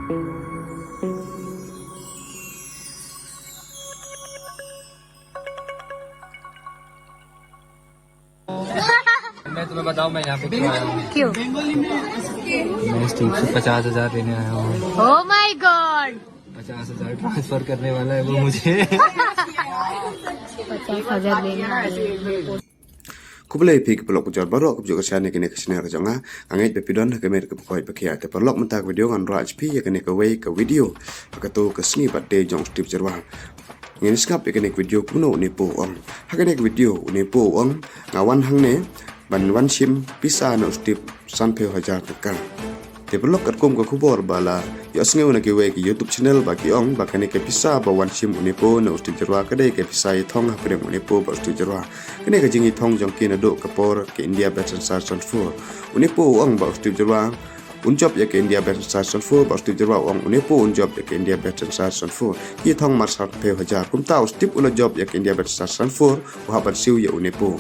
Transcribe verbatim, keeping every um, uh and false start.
मैं तुम्हें बताऊं, मैं यहाँ पे क्यों आया हूँ। क्यों? मैं स्टीव से पचास हजार लेने आया हूँ। Oh my God! पचास हजार ट्रांसफर करने वाला है वो मुझे। पचास हजार देना है। Khublei phi ki paralok bujor baroh kiba ju kyrshan ïa kane ka channel ka jong nga. Nga ngeit ba phi don ha ka met kaba koit ba khiah. Te paralok, mynta ka video ngan wanrah phi ïa kane kawei ka video ha kato ka sngi birthday jong u Steve Jyrwa. Ngin sngap ïa kane ka video kumno u Nepo u ong. Ha kane ka video u Nepo u ong, nga wan hangne ban wan shim pisa na u Steve sanphew hajar tyngka. Te paralok, katkum ka khubor ba la ïohsngew na kiwei ki YouTube channel ba ki ong ba kane ka pisa ba wan shim u Nepo na u Steve Jyrwa ka dei ka pisa ïathong hapdeng u Nepo bad u Steve Jyrwa. Kane ka jingïathong jong ki naduh ka por ka India Best and Star Sanfur. U Nepo u ong ba u Steve Jyrwa un jop ïa ka India Best and Star Sanfur, ba u Steve Jyrwa u ong u Nepo un jop ïa ka India Best and Star Sanfur. Ki ïathong mar sanphew hajar. Kumta u Steve u la jop ïa ka India Best and Star Sanfur, u hap ban siew ïa u Nepo.